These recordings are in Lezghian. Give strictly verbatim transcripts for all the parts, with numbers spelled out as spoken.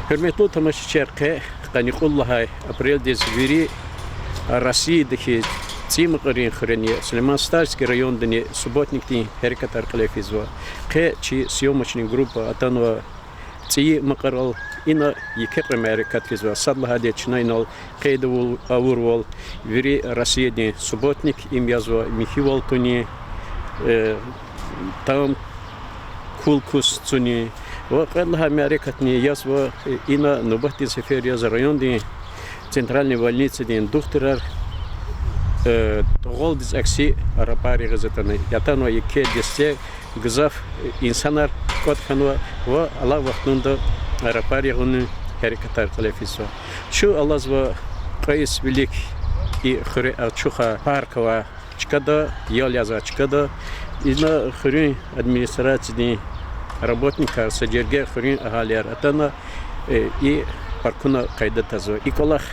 Гьуьрметлу тамашачияр, къе къанни кьуд лагьай апрелдиз вири Россияда хьиз ЦӀийи Макьарин хуьрени, Сулейман-Стальский райондани субботникдин гьерекатар кьиле физва. Къе чи съёмочный группа атанва ЦӀийи Макьарал, ина еке кьве мярекат физва. Сад лагьайди, чна инал къейд авур-, авурвал вири Россиядин субботник, им язва михьивал тунин, э, там кул-кус цунин. Ва кьвед лагьай мярекатни язва, э, ина нубатдин сефер яз райондин центральный больницадин духтурар, э, тӀугъвалдиз акси рапар ягъиз атана. Атанва еке десте, гзаф инсанар кӀватӀ хьанва ва алай вахтунда рапар ягъунин гьерекатар кьиле физва. Чун алазва кьве йис вилик и хуьре ачухай парк авай чкада, ял язавай чкада. Ина хуьруьн администрациядин работникар, са жерге хуьруьн агьалияр атана, э, и паркуна къайда тазва. И кӀвалах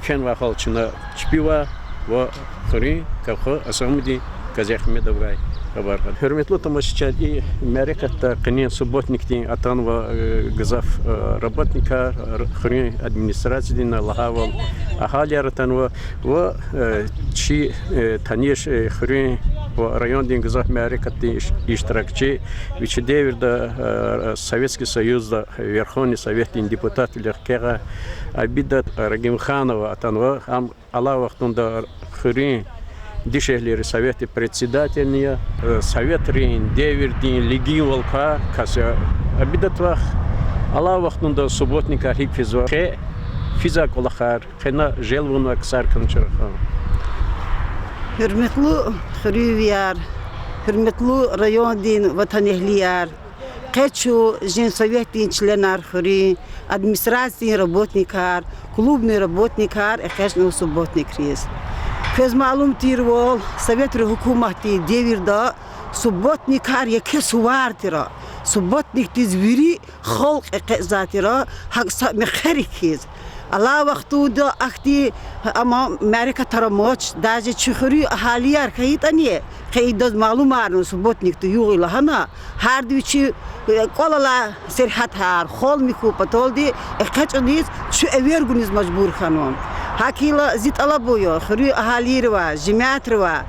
кхьенвай гьал чна чпивай ва хуьруьн кавха Асамудин Казиагьмедовгай хабар кьада. Гьуьрметлу тамашачияр, и мярекатда къенин субботникдин атанва, э, гзаф, э, работникар, р-, хуьруьн администрациядин, лагьайвал, агьалияр атанва ва, э, чи, э, таниш, э, хуьруьн ва райондин гзаф мярекатдин иш-, иштиракчи, вичи девирда, э, Советский Союзда Верховный Советдин депутатвиле хкягъай Абидат Рагимханова атанва, ам алай вахтунда хуьруьн дишегьлийрин советдин председательни я, э, советрин девирдин лигинвал квай кас я. Абидат вах, алай вахтунда субботникар гьикӀ физва, къе физвай кӀвалахар, къе на желб авунвай ксар кван чрахун. Гьуьрметлу хуьруьнвияр, гьуьрметлу райондин ватанэгьлияр, къе чун женсоветдин членар, хуьруьн администрациядин работникар, клубный работникар экъечӀнава субботникриз. Квез малум тирвал, советрин гьукуматдин девирда субботникар еке сувар тир. Субботникдиз вири халкь экъечӀзавай тир, гьакӀ са мехъерик хьиз. Алай вахтунда ахьтин, амма мярекатар амач, даже чи хуьруьн агьалияр хьайитӀани, къе идаз малумарна, субботникда югъ я лагьана, гьарда вичи, э, кӀвал алай сергьятар, холмик хьун паталди экъечӀуниз, чун эвер гуниз мажбур хьанва. ГьакӀ хьайила зи тӀалабун я хуьруьн агьалийривай, жемятривай: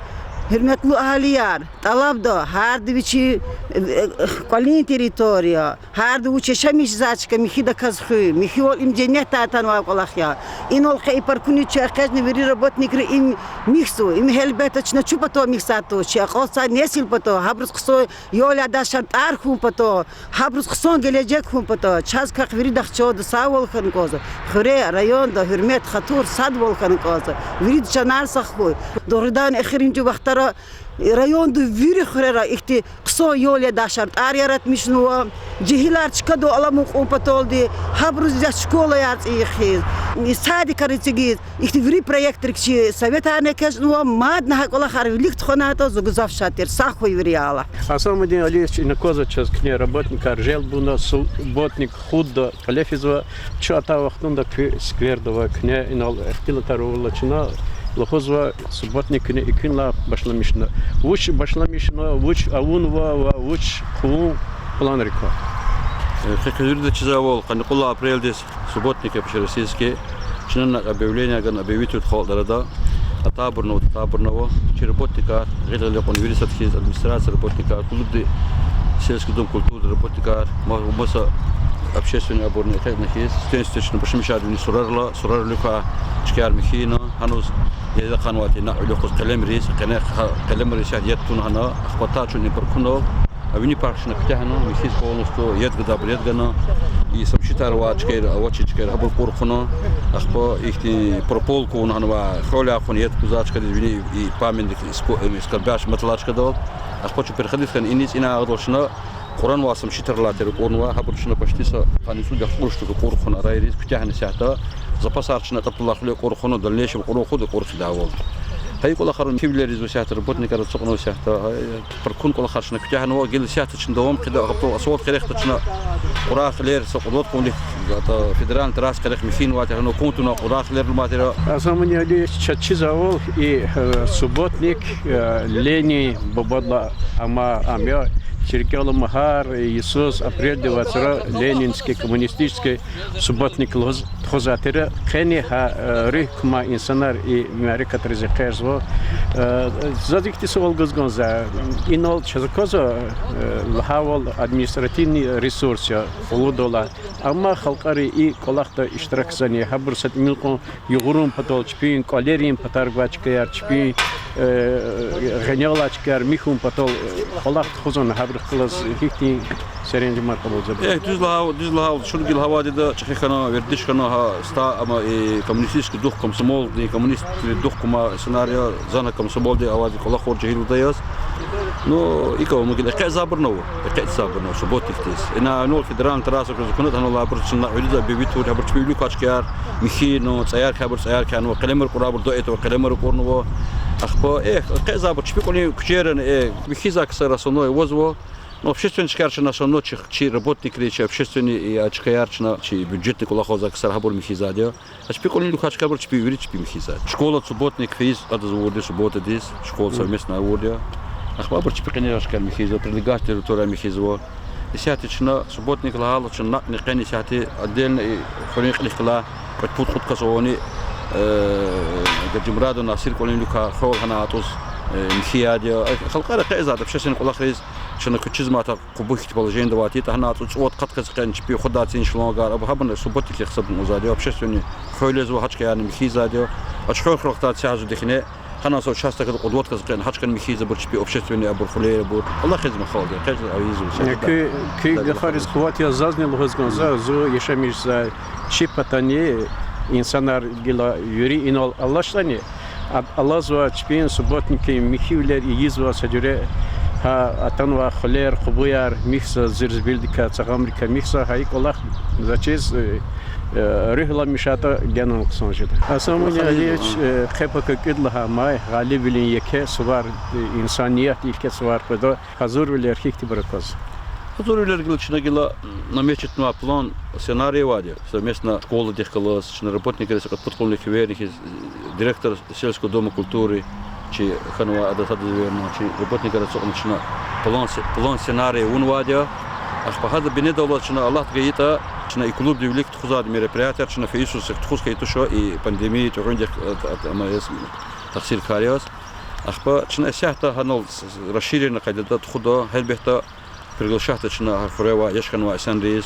гьуьрметлу агьалияр, тӀалабда, гьарда вичин, э, кӀвалин территория, гьарда вуч яшамиш жезвай чка михьидаказ хуьн, михьивал им женнетдай атанвай кӀвалах я. Инал къе и паркуниз чун экъечӀна, вири работникри им михьзава, им гьелбетда чна чун патал михьзавайди туш, чи акьалтзавай несил патал, гьабуруз хъсан ял ядай шартӀар хьун патал, гьабуруз хъсан гележег хьун патал. Чаз квехъ виридахъ чандин сагъвал хьана кӀанзава. Хуьре, районда гьуьрмет, хатур, садвал хьана кӀанзава. Вирида чанар сагъ хьуй. Дугъриданни, эхиримжи вахтара районда вири хуьрера ихьтин хъсан ял ядай шартӀар яратмишнава. Жегьилар чкадал аламукьун паталди, гьабуруз яз школаяр цӀийи хьиз, садикар эцигиз, ихьтин вири проектрик чи советарни экъечӀнава, мадни гьа кӀвалахар вилик тухванайтӀа, зун гзаф шад тир. Сагъ хьуй вири Аллагь. Асамудин Алиевич, ина аквазва чаз куьне работникар желб авуна, субботник хуьда кьиле физва. Чун атай вахтунда куь скверда авай, куьне инал ихтилатар авурла чна лугьузва, субботник куьне экуьнлай башламишна. Вуч башламишна, вуч авунва ва вуч хъувун планрик ква? Э, къе куь вирида чизвайвал, къанни кьуд лагьай апрелдиз субботник я по-российски. Чна ина объявление гана, объявить авуртӀа халкьдин арада. Атайбурни ава, атайбурни ава. Чи работникар, гъил-гъиле кьуна вири сад хьиз, администрация работникар, клубдин, сельский дом культуры работникар, ма-, маса общественный абурни экъечӀна хьиз, стен-стечна башламишарни сурарла, сурарвилик квай чкаяр михьна, гьаниз яд ахъайнавай тир, накьв вилик кьаз къелемриз, къене-, къелемриз яд туна гьана, ахпа атай чун и паркунал, а вини парк чна куьтягьна, михьиз полностью, яд гадайбур яд гана, и самшитар авай чкаяр, авачир чкаяр гьабур кьур хъувуна, ахпа ихьтин прополка авуна гьанва, хьол яхъ авуна, яд кузвай чкадиз вини и памятник иско-, эм, скорбящим маталай чкадал. Ахпа чун переходить хьана иниз, ина агъадал чна Кьуранвай самшитар алай тир кьурнавай, гьабур чна почти са къанни цӀуд-яхцӀур штук кьур хъувуна арайриз, куьтягьна исятда. Запасар чна кьатӀулай хъуьле кьур хъувуна, дальнейшем кьурун хъувуд, кьур хъийидайвал. Гьа и кӀвалахар михьивилериз исятда работникар ацукьнава исятда, гьа, паркун кӀвалахар чна куьтягьнава, гила исятда чна давам хъийида, гьабуру асфальт къерехда чна Кьурагь хилер, са кьуд-вад кьве вилик, ата, федеральный трасса къерех михьнавай тир, гьана кьун туна Кьурагь хилер лумай тир. Асамуни Алиевич, чаз чизвайвал, и, э, субботник, э, Ленин бубадилай амай ам я. Чи рикӀел алама, гьар йисуз апрелдин вацра ленинский, коммунистический субботник лугьуз тухузвай тир. Къени гьа, э, руьгь кума инсанар и мярекатриз экъечӀзава. Э, заз ихьтин суал гуз кӀанзава. Инал чаз аквазва, э, лагьайвал, административный ресурс я, къуллугъдал алай. Амма халкьари и кӀвалахда иштиракзавани, гьабур са тӀимил кьван югъурун патал, чпин кӀвалерин патар гвай чкаяр, чпин, э, гъенел алай чкаяр михьун патал, э, кӀвалах тухузвани, гьабурухъ галаз гьихьтин серенжемар кьабулзаватӀа? Э, дуьз лагьай, дуьз лагьайвал, чун гила гьавайда чӀехи хьана, вердиш хьана, гьа, ста, амма, э, коммунистический дух, комсомолдин, коммунистдин дух кума инсанар я, зани комсомолди авайди кӀвалахар жегьилда яз. Ну, икӀ ава, мугьил экъечӀзавайбурни ава, экъечӀзавайбурни ава субботникдиз. Ина, ну, федеральный трасса куз куна, гьанал абур чна уьлида бивитур, абур чпи вилик квай чкаяр михьи, ну, цӀаяр кхьей, абур цӀаяр кхьей, ну, къелемар кьурай, абур до этого къелемар кьурнава. Ахпа, э, экъечӀзавайбур чпи кӀвалин куьчейрани, э, михьизвай ксар основной авазва. Ну, общественный чкаяр чна основной чи, чи работникри, чи общественный, э, чкаяр чна, чи бюджетный кӀвалахзавай ксар, гьабур михьизвайди я. А чпи кӀвалин вилик квай чкайбур чпи вири чпи михьизвайди. Школа субботник фейи адаз авурди, субботадиз, школа совместно авурди я. Ахпа абур чпи кӀвалин вилик квай чкаяр михьизва, прилегающий территорияр михьизва. Исятда чна субботник лагьайла чна накьни къени исятда отдельно и хуьруьн кьилихъ галай кьвед-пуд-кьуд кас авани, э, Гаджимурадов Насир кӀвалин вилик квай хвел гьана атӀуз, э, михьияйди я. Э, халкьари экъечӀзавайди общественный кӀвалахриз, чна кучиз мата къубу хьтин положениеда авайди, гьана цӀу-, цӀувад-къад кас къени чпи хуьдай цин шлангар, абур гьабурни субботникдихъ гьисабун жезвайди я, общественный хуьлезва, гьа чкаярни михьизвайди я. Ачухарахъ тадиз сягьзу дихне, гьана са участокда кьуд-вад кас къени гьа чкани михьизвайбур чпи общественный абур хуьлер абур. Аллагьди хъизмет халкьдиз, хъизмет авизва. Куь, куь гафариз къуват я, зазни лугьуз кӀанзава, зун яшамишзавай чи патани инсанар гила вири инал алачтӀани, а-, алазва чпин субботникдин михьивилер ийизва са жуьре, гьа атанвай хуьлер, къубуяр михьзава, зирзибилдикай, цагъамрикай михьзава, гьа и кӀвалах заз чиз, э, э, руьгьламишайтӀа генани хъсан жеда. Асамуни Алиевич, э, хъел пака кӀуьд лагьай май, гъалибвилин еке сувар, э, инсаниятдин еке сувар къведа, гьазурвилер гьихьтинбур аквазва? Гьазурвилер гила чна гила намеченный план, сценарий авайди я. Совместно школадихъ галаз, чна работникриз, кьвед-пуд кьванни квез вири хьиз, директор сельского дома культуры, чи хьанвай адаз, адаз эверна, чи работникар ацукьна чна план, план-сценарий авунвайди я. Ахпа гьада бинедаллаз чна, Аллагьди гайитӀа, чна и клубдин вилик тухузвайди мероприятияр чна фейи йисуз са тухуз хьайи туш, и пандемия тӀегъуьндихъ, э, т-, т-, ама эс тахсиркар яз. Ахпа чна исятда гьанал с-, с-, расширенный къайдада тухуда, гьелбетда, приглашатьда чна гьа хуьре авай, яш хьанвай инсанриз,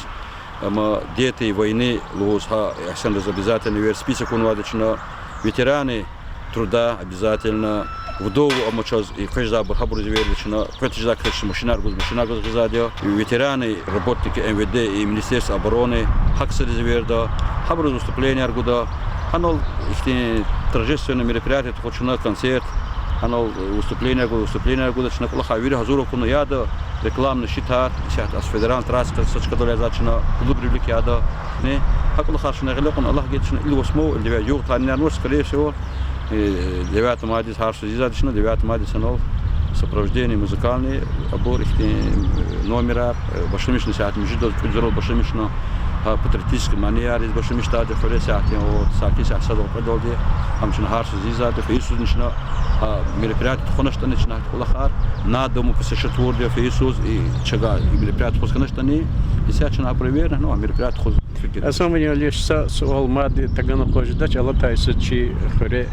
амма дети войны лугьуз гьа инсанриз обязательно эвер, список авунвайди чна, ветераны труда обязательно, вдовы, амма чаз и экъечӀзавайбур, гьабуруз эверда чна, экъечӀзавай кас машинар гуз, машинар гуз гъизвайди я, и ветераны, работники М В Д и Министерства обороны, гьа ксариз эверда, гьабуруз выступлениеяр гуда, гьанал ихьтин торжественный мероприятие тухуз чна, концерт, гьанал выступлениеяр гуда, выступлениеяр гуда, чна кӀвалахар вири гьазур акуна, яда рекламный щитар, исятда федеральный трасса са чкадал язвай чна, клуб вилик яда. Ни, гьа кӀвалахар чна гъиле кьуна, Аллагьди гайитӀа чна или восьмого, или девятого, югъ таринар нуш, скорее всего, э, девятого майдиз гьар йисуз ийизвайди чна, девятого майдиз гьанал сопровождение музыкальный, абур ихьтин, э, номерар, э, башламишна исятда муьжуьдаз кӀуьд йисарал башламишна, гьа патриотический манияриз башламишдайди хуьре исятда, о, саки са садал кьведалди, гьам чна гьар йисуз ийизвайди, фейи йисузни чна, гьа мероприятие тухваначтӀани чна гьа кӀвалахар, на дому писашатурди фейи йисуз, и чага и мероприятие тухуз хьаначтӀани, исятда чна абур эверна, ну, гьа мероприятие тухуз фикир. Асамуни Алиевич, са суал мад тагана акъваз жедач, алатай йисуз чи хуьре,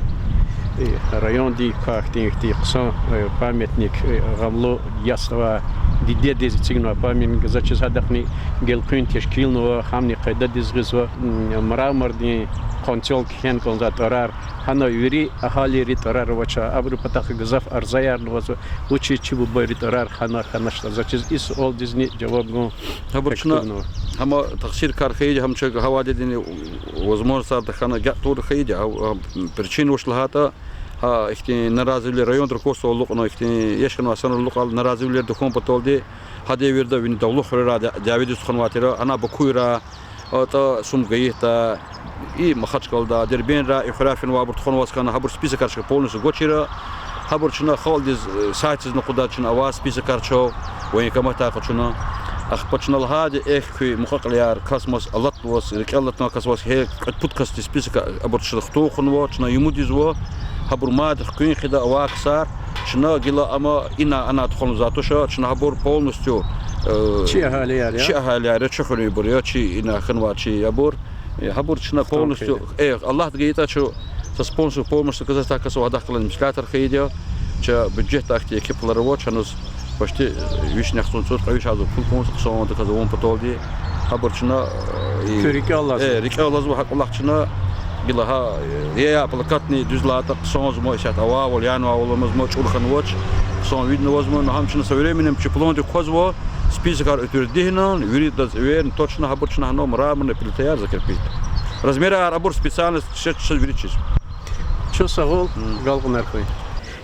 э, райондин квай ихьтин, ихьтин хъсан, э, памятник, э, гъамлу яс авай дидедиз эцигнавай памятник, заз чиз гьадахъни гелкъуьн тешкилнава, гьамни къайдадиз гъизва, м, мрамордин къванцел кхьена кӀанзавай тӀварар, гьана вири агьалийрин тӀварар авач, абурун патахъ гзаф арзаярни авазва, вучиз чи бубайрин тӀварар хьана хьаначтӀа, заз чиз и суалдизни жаваб гун. Гьабур чна, гьама тахсиркар хьайиди, гьам чак гьавайдини возможностьар тахьана агакьтур хьайиди, гьа, гьа, причина вуч лагьайтӀа, гьа ихьтин наразивилер район руководстводи алукьна, ихьтин яш хьанвай инсанри алукьайла, наразивилер тахьун паталди, гьа девирда вини давлу хуьрерай дя-, дяведиз тухванвай тир, ана Бакуйрай, атӀа Сумгаитдай, и Махачкъалада, Дербентдай, и хуьряй фенвайбур тухванваз хьана, гьабур списокар чка полностью гвачир. Гьабур чна халкьдиз, э, сайтдиз накъвадайди чна авай списокар чав, военкоматдай къачуна. Ахпа чна лагьайди, эхь, куь мукьва-кьилияр, кас-мас алатнаваз, рикӀел алатнавай кас-мас, гьа кьвед-пуд касдин список абур чна хтун хьанва, чна умуд ийизва, гьабур мад хкун хъийида авай ксар, Чна гила амма ина ана тухун затуша, чна гьабур полностью, э, чи агьалияр я? Чи агьалияр я, чи хуьруьнбур я, чи ина хьанвай чи абур. Э, гьабур чна полностью, э, Аллагьди гайитӀа, чун са спонсор помощь заказать каса вагьдахъ галаз меслятар хьайиди я. Ча бюджетда ахьтин еке пулар ава, чаниз почти, э, вишни яхцӀурни цӀуд кьве виш агъзур пул кӀанзава хъсан ванда каз авун паталди. Гьабур чна, э, и, куь рикӀел алаз, э, рикӀел алазва гьа кӀвалах чна. Гила гьа, э, я, я, плакатни дуьз лагьайтӀа, хъсанзава исятда авайвал, янвайвал амазма, чӀур хьанвач, хъсан видни авазма, ну гьам чна со временем чи пландик квазва, списокар утвердить хьана, виридаз эверни, точно гьабур чна гьана мраморный плитаяр закрепить. Размерар абур специальность чиз, чиз вири чиз. Чун сагъул, галкъунар хьуй.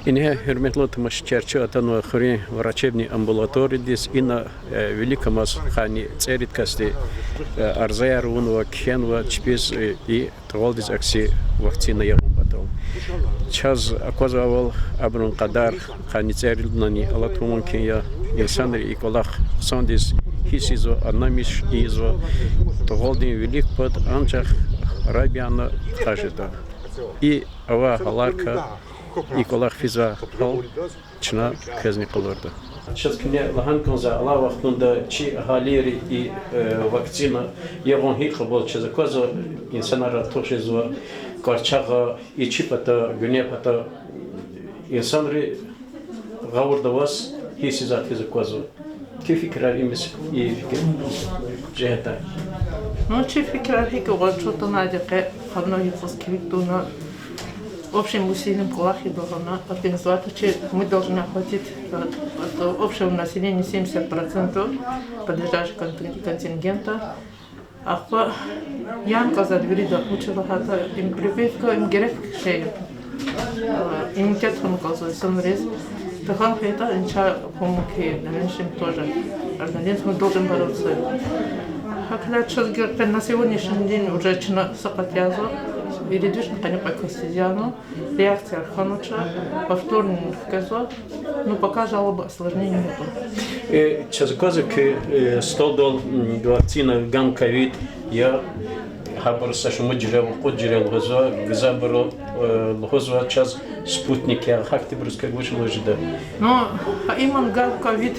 Ингье, гьуьрметлу тамашачияр, чун атанва хуьруьн врачебный амбулаториядиз, ина, э, виликамаз къанни цӀерид касди, э, арзаяр авунва, кхьенва чпиз, э, и тӀугъвалдиз акси вакцина ягъун патал. Чаз аквазвайвал, абурун кьадар къанни цӀеридалайни алатун мумкин я. Инсанри и кӀвалах хъсандиз гьиссзава, аннамиш ийизва тӀугъвалдин вилик пад, анжах Рабияна тухаз жеда. И авай гьаларикай, и кӀвалах физвай гьал чна квезни къалурда. Чаз куьне лагьана кӀанзава, алай вахтунда чи агьалийри и, э, вакцина ягъун гьикӀ кьабулзава, чаз аквазва, инсанар артух жезва, кӀварчагъа, и чи пата, гуьне пата, инсанри гъавурда аваз гьиссзавайди хьиз аквазва. Куь фикирар им, и фикир жигьетдай. Ну, чи фикирар гьикӀ ава, чун атанайди къе, гьа вуна юкъуз килиг туна, общим усилием кӀвалах ийида гьана, организовать, чи, мы должны охватить, э, от общего населения семьдесят процентов подлежащего контин-, контингента. Ахпа яна кӀанзава вирида, вучиз лагьайтӀа им прививка, им герек шей, э, иммунитет хьана кӀанзава инсанриз. Тахан хьайитӀа, инча хьун мумкин, в дальнейшем тоже организм должен бороться. ГьакӀ хьайила чаз гьикӀ на сегодняшний день уже чна са къат язва, ирид вишни къанни кьве касдиз яна, реакция хьанач, повторный хкязва, но пока жалоб, осложнений нету. Э, чаз аквазва хьи, э, столдал, м, вакцина гам ковид я, гьабуруз са шумуд жуьре, кьуд жуьре лугьузва, гзафбуру, э, лугьузва чаз спутник я, гьахьтинбуруз как вуч лугьуз жеда? Ну, а именно гам ковид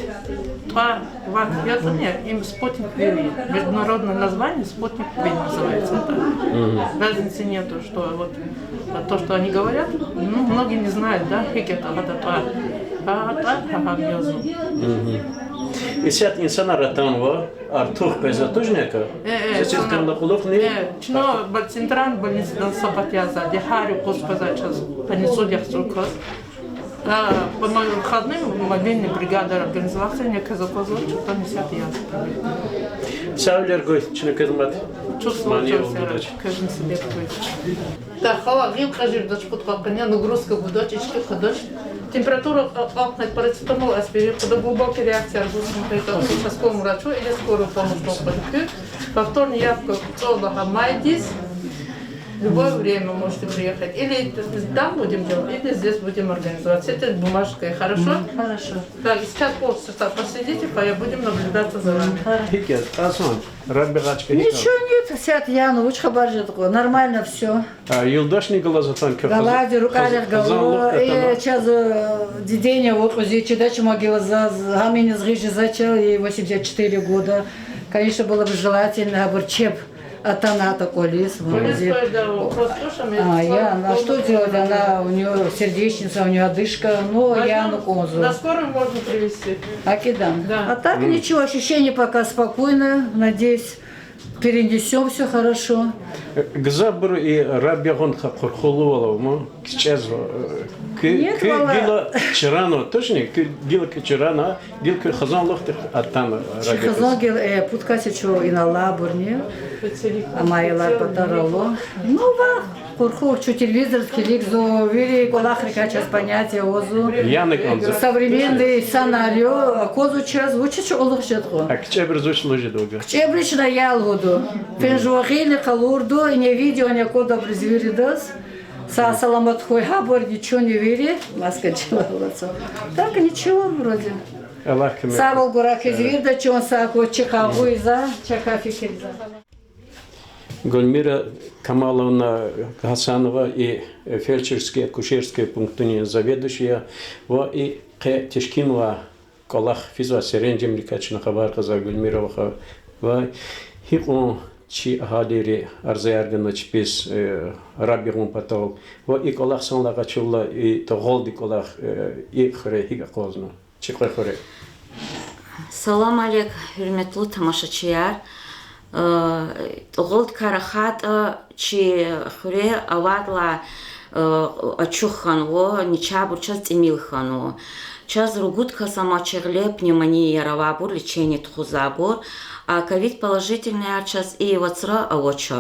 тӀвар вак ятӀани, им Спутник V, международное название Спутник V называется это. Разницы нету, что вот, а, то, что они говорят, ну, многие не знают, да, гьикӀ ятӀа гьадан тӀвар. А тӀвар гьа гьам язва. Исятда инсанар атанва, артух къвезва, тужни акӀ? Э, э, заз инсанар кӀанда кьулухъни. Э, чна бо-, центральный больницадан са къат язва, дихъари къуз къвезва чаз, къанни цӀуд яхцӀур кас. А по мо-, выходным мобильный бригада организоваться, не казаковза, что там исятда язва. Сагъвал гуй, чна квез мад мани чувствовал, вугудач. Квезни себеб гуй. Так, хала, гъил кьажирдач, пуд къакъине, нагрузка гудач, ички хъадач. Температура кьа-, кьакьна, парацетамол, аспирин, къада глубокий реакция аргуз хьайитӀа, участковому врачу или скорую помощь токъваз куь. Повторный явка цӀуд лагьай майдиз. Любое время можете приехать. Или там будем делать, или здесь будем организовать. С этой бумажкой, хорошо? Хорошо. Так, сейчас полчаса посидите, пока будем наблюдаться за вами. ГьикӀ я, Къасан, Рабигъачка, гьикӀ я? Ничего нет, исятда яна, вуч хабар жеда кьван. Нормально всё. А юлдашни галаз атана куь? Галаз, рукварихъ гала, э, чаз, э, дидени ава кьуьзуь, чидач ма гила заз, гьаминиз гъиз жезвач, ей восемьдесят четыре года. Конечно, было бы желательно, абур чеб атана тахьайтӀа кӀвализ. Квализ пайда, просто что мы... А, я, а что делать? Она, у неё сердечница, у неё одышка. Ну, я, ну, кӀанзава. На скорую можно привезти. Акидан. Да. А так ничего, ощущение пока спокойное. Надеюсь, перенесём всё хорошо. Гзафбуру и Рабигъан къурхулувал ама кичӀезва. Куь, куь гила чрана, точно? Куь гила куь чрана, гила куь хизан лугьуди атана Рабигъиз? Чи хизан гила, э, пуд кас я чун инал алайбурни. Амма аялар патара ала. Ну, ва къурху, чун телевизордиз килигзава, вири кӀвалахрикай чаз понятие авазва. Яна кӀанзава. Современный сценарий аквазва чаз, вучиз чӀугулух жеда кьван. А кичӀебуруз вуч лугьуз жеда вугу? КичӀебуру чна ял гуда. Фена жува гъилни къалурда, ингье видеони аквада абуруз виридаз. Сагъ-саламат хьуй, гьабур ничего не вири, маска чилалаца. Так ничего вроде. Аллагь куьмек. Сагъвал гурай квез вирида, чан сагъ хьуй, чи къагъуй за, чакай фикир за. Гульмира Камаловна Гьасанова и фельдшерский-акушерский пунктунин заведующий я ва и къе тешкилнавай кӀвалах физвай серенжемрикай чна хабар кьазвай, Гульмира вахар. Ва гьикьван чи агьалийри арзаяр гана чпиз, э, раб ягъун патал, ва и кӀвалах санлай къачурла, и тӀугъвалдин кӀвалах, э, и хуьре гьикӀ акъвазна? Чи кьве хуьре. Салам алейк, гьуьрметлу тамашачияр. Э, тӀугъвалди кар ахъайтӀа, чи хуьре авайдалай, э, ачух хьанва, начагъбур чаз тӀимил хьанва. Чаз ругуд кас амай чи гъиле пневмонияяр авайбур, лечение тухузвайбур. А ковид положительныйяр чаз и вацра авач.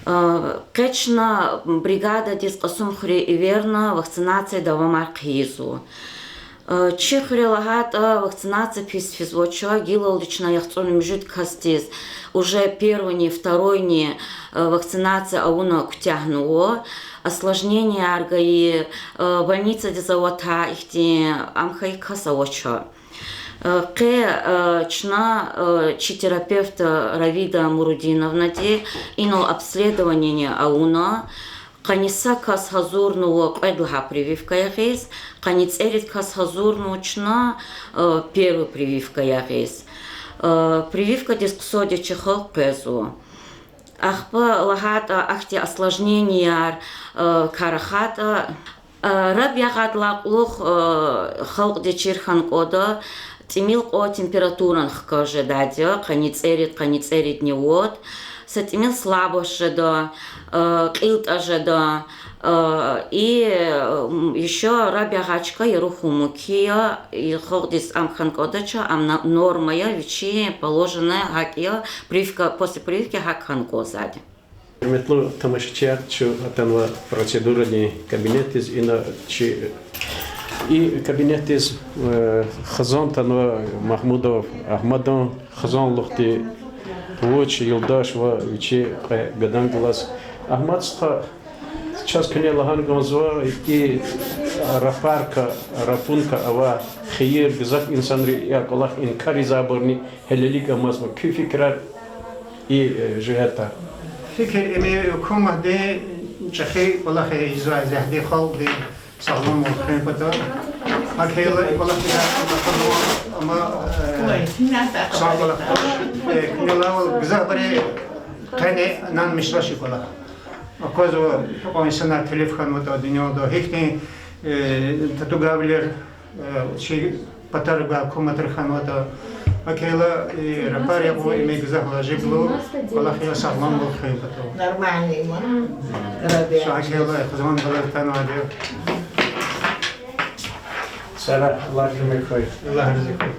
Э, къе чна бригададиз Кьасумхуьруьз эверна, вакцинация давамар хъийизва. Э, чи хуьре лагьайтӀа, вакцинация пис физвач, гилалди чна яхцӀурни муьжуьд касдиз уже первыйни, второйни, э, вакцинация авуна куьтягьнава. Осложненияяр гайи, э, больницадиз аватай ихьтин, ам хьайи кас авач. Э, къе, э, чна, э, чи терапевт, э, Равида Мурудиновнади инал обследованиени авуна, къанни са кас гьазурнава кьвед лагьай прививка ягъиз, къанни цӀерид кас гьазурнава чна, э, первый прививка ягъиз. Э, прививкадиз хъсандиз чи халкь къвезва. Ахпа лагьайтӀа, ахьтин осложненияяр, э, кар ахъайтӀа, э, раб ягъайдалай кьулухъ, э, халкьдиз чир хьана кӀанда, тӀимил кьван температурани хкаж жедайди я, къанни цӀерид, къанни цӀеридни вад, са тӀимил слабость жеда, э, кьилтӀа жеда, э, и, м, ещё раб ягъай чка яру хьун мумкин я, и халкьдиз ам хьана кӀандач, ам на-, норма я, вичи положенное гьакӀ я, прививка, после прививки гьакӀ хьана кӀанзавайди. Гьуьрметлу тамашачияр, чун атанва процедурадин кабинетдиз, ина чи и кабинетдиз, э, хизан атанва Магьмудов Агьмадан, хизанлухди вуч, юлдаш ва вичи кьве гадани галаз. Агьмад стха, чаз куьне лагьана кӀанзава, и рапарка, рапунка авай хийир, гзаф инсанри и кӀвалах инкар ийизвайбурни гьелелиг амазма. Куь фикирар и, э, жигьетдай? Фикир им я, гьукуматди чӀехи кӀвалах ийизвай, зегьди халкьди сагъламвал хуьн патал. ГьакӀ хьайила и кӀвалах, амма, э, са кӀвалах, э, куьне лагьайвал, гзафбуру къени инанмишзавач и кӀвалах. Аквазва, кьван инсанар телеф хьанватӀа дуьньяда, гьихьтин, э, татугавилер, э, чи патарив гвай гьукуматри хьанватӀа. ГьакӀ хьайила и рапар ягъун им гзаф важиблу кӀвалах я, сагъламвал хуьн патал. Нормальный ма. Ша гьакӀ хьайила хизан галаз атанвайди я. Сара, Аллагь куьмек хьуй. Аллагь рази хьуй.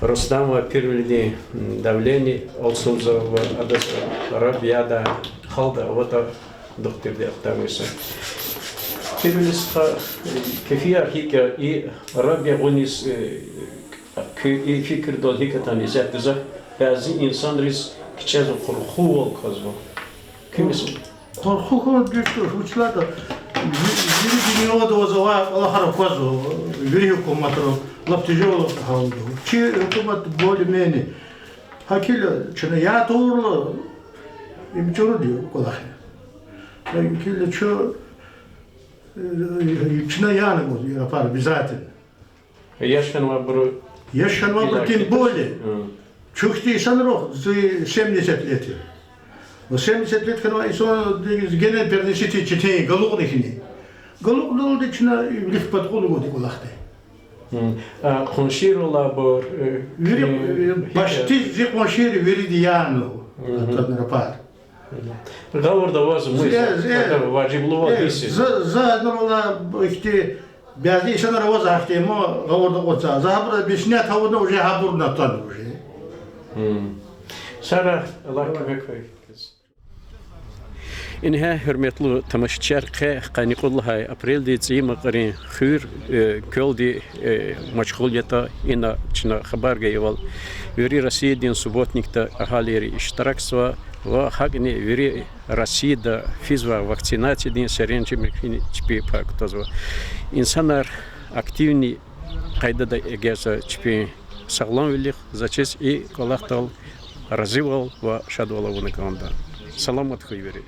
Рустамован пирвилидин, м, давление алцумзава ва адаз раб ядай гьалда аватӀа, духтурди ахтармишзава. Пирвилиди стха, э, кефияр гьикӀ я, и раб ягъуниз, э, куь и фикирдал гьикӀ атана, исятда гзаф бязи инсанриз кичӀезва, къурхувал квазва. Куьмек. Къурху хьун дуьз туш, вучиз лагьайтӀа ви-, вири дуьньяда аваз авай кӀвалахар аквазва, вири гьукуматра лап тяжёлый гьалда ава. Чи гьукумат более-менее. ГьакӀ хьайила чна яд тавурла, им чӀуруди кӀвалах я. ГьакӀ хьайила чун, э, чна яна кӀанзава и рапар обязательно. Яш хьанвайбуру? Яш хьанвайбуру тем более. Чухтин инсанрихъ зи семьдесят лет я. Ва семьдесят лет хьанвай инсандиз генани переносить четин я галукьни хьи. Галукьдалди чна вилик пад кьуна гудай кӀвалахда. А къуншийрал алайбур, э, вири, э, почти зи къуншийри вириди яна атана рапар. Гъавурда аваз муьз, э, важиблувал гьисс ийиз. За, за нурла ихьтин бязи инсанар аваз ахьтин ма гъавурда акъудзавай. За гьабуруз объяснять авуна уже, гьабуруни атана уже. Сара, Аллагь куьмек хьуй. Ингье, гьуьрметлу тамашачияр, къе къанни кьуд лагьай апрелдин ЦӀийи Макьарин хуьр, э, квелди, э, машгъул ятӀа, ина чна хабар гайивал, вири Россиядин субботникда агьалийри иштиракзава ва гьакӀни вири Россияда физвай вакцинациядин серенжемрикай чпи пай кутазва. Инсанар активный къайдада эгечӀзава чпин сагъламвилихъ, за чиз и кӀвалахдал разивал ва шадвал авуна кӀанда. Саламат хьуй вири.